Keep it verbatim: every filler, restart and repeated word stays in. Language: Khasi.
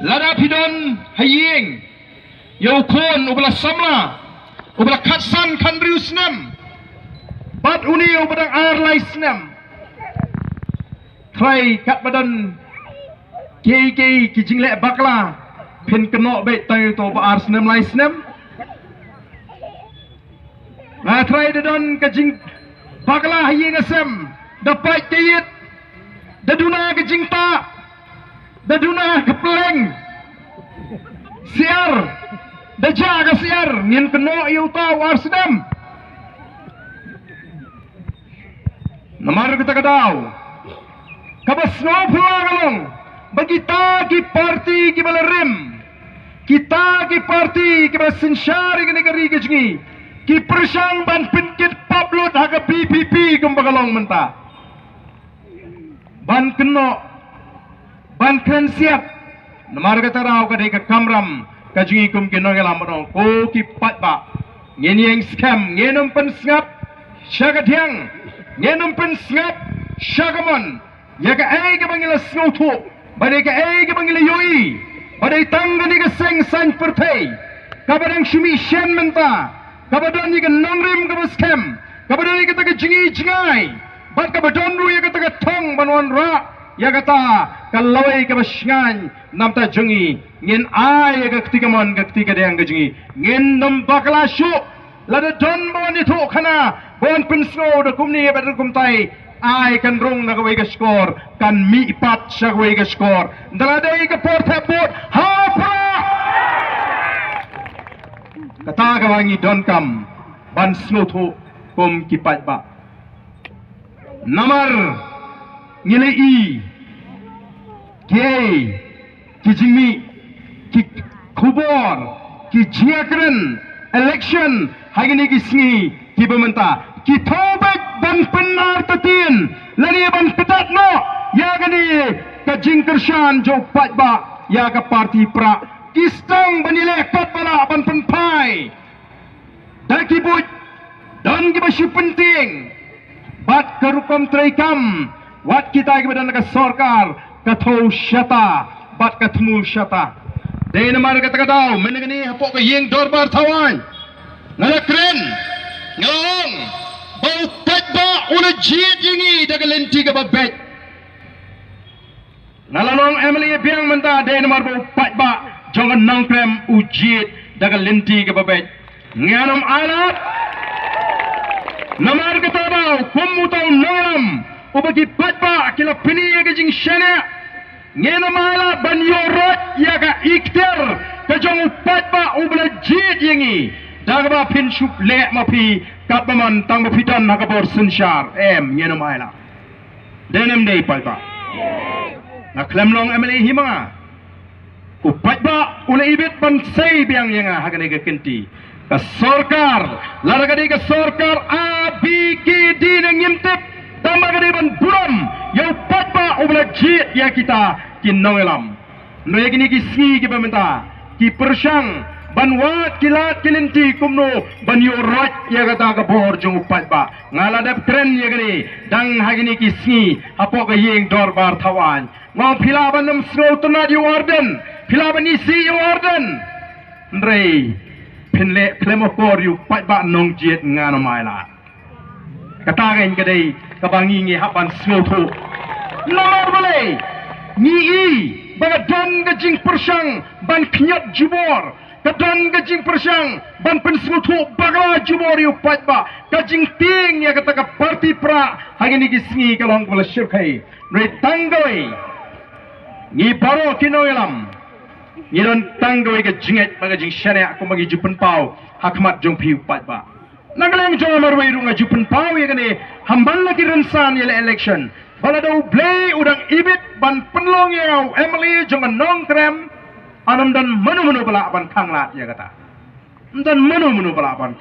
Lada phi don ha ïing ïa u khun uba la samla, uba la khatsan khathynriew snem, bad une uba dang ar lai snem, trai katba don kiei kiei ki jingleh bakla, phin kynnoh beit tang ïa uto uba ar snem lai snem. Nga trai da don ka jingbakla ha ïing ha sem, da pait ka ïit, da duna ka jingtah, da duna ka pylleng syiar, da jah ka syiar, ngin kynnoh ïa uta u ar snem. Namar kata ka daw, kaba sngewphylla ka long ba kita ki parti kiba la rim, kita ki parti kiba la synshar ïa kane ka ri ka jong ngi, ki pyrshang ban pynkit pap lut ha ka V P P kumba ka long mynta. Ban kynnoh, ban kren siat. Namar kata ka daw ka dei ka kamram ka jong ngi kum ki nongïalam, ban ong, ko ki paidbah, ngin ïeng skhem, ngin ym pynsngap sha ka dhiang, ngin ym pynsngap sha ka mon ïa kaei kaba ngi la sngewthuh, bad ïa kaei kaba ngi la ïohi, ba dei tang kane ka seng saiñ pyrthei kaba dang shu mih shen mynta, kaba don ïa ka nongrim kaba skhem, kaba don ïa kata ka jingi jingai, bad kaba don ruh ïa kata ka thong ban wanrah ïa kata ka lawei kaba shngaiñ na bynta jong ngi. Ngin ai ïa ka kti kamon ka kti kadiang ka jong ngi, ngin ym bakla shuh. Lada don ba wan ïathuh khana, ba wan pynsngew da kumne bad da kumtai, ai kan rung na kawei ka shkor, kan mih pat sha kawei ka shkor. Ynda la dei ka por thep vote, ha pra! Kata kaba ngi donkam ban sngewthuh kum ki paidbah. Namar ngi la i kiei ki jingmih, ki khubor, ki jingïakren election ha kine ki sngi kiba mynta, ki thaw beit ban pynartatien lane ban kdat noh ïa kane ka jingkyrshan jong u paidbah ïa ka parti pra. Ki sdang ban ïaleh katba lah ban pynphai da ki buit, don kiba shu pyntieng, bad ka rukom treikam, wat kita kiba don ha ka sorkar, ka thew shata bad ka thmu shata. Dei namar kata ka daw mynta kane hapoh ka ïing dorbar thawaiñ, nga la kren, nga la ong ba u paidbah u la jied ïa ngi da ka lynti kaba beit. Nga la long M L A biang mynta dei namar ba u paidbah jong ka Nongkrem u jied da ka lynti kaba beit. Ngan ym ailad. Namar kata daw kum uta u nongïalam uba ki paidbah ki la pyni ïa ka jingshaniah, ngan ym ailad ban ïaroit ïa ka ikhtiar ka jong u paidbah uba la jied ïa ngi, da kaba phin shu leh ma phi katba mon tang ba phi don ha ka bor synshar. Em, ngan ym ailad. Dei ne ym dei paidbah? Nga khlem long M L A hi ma nga. U paidbah u la ibit ban sei biang ïa nga ha kane ka kynti. Ka sorkar, lada ka dei ka sorkar A, B, K, D ne ngim tip, tang ba ka dei ban burom ïa u paidbah uba la jied ïa kita ki nongïalam. Hynrei kine ki sngi kiba mynta ki pyrshang ban wad ki lad ki lynti kumno ban ïaroit ïa kata ka bor jong u paidbah. Nga la dep kren ïa kane dang ha kine ki sngi hapoh ka ïing dorbar thawaiñ. Nga ong phi lah ban ym sngewtynnad ïa u Ardent, phi lah ban isih ïa u Ardent, hynrei phin leh khlem akor ïa u paidbah nongjied, ngan ym ailad. Kata kein ka dei kaba ngi ngi hap ban sngewthuh. Namar balei? Ngi i ba ka don ka jingpyrshang ban khñiot jubor, ka don ka jingpyrshang ban pynsngewthuh bakla jubor ïa u paidbah. Ka jingtieng ïa kata ka parti pra ha kine ki sngi ka long kaba la shyrkhei. Hynrei tang kawei, ngi baroh ki nongïalam ngi don tang kawei ka jingngeit bad ka jingshaniah kumba ngi ju pynpaw ha khmat jong phi u paidbah. Na ka liang jong nga marwei ruh nga ju pynpaw ïa kane ha man la ki rynsan ïaleh election, ba lada U Blei u dang ibit ban pynlong ïa nga u M L A jong ka Nongkrem, ym don mano mano ba lah ban khanglad ïa kata. Ym don mano mano ba lah ban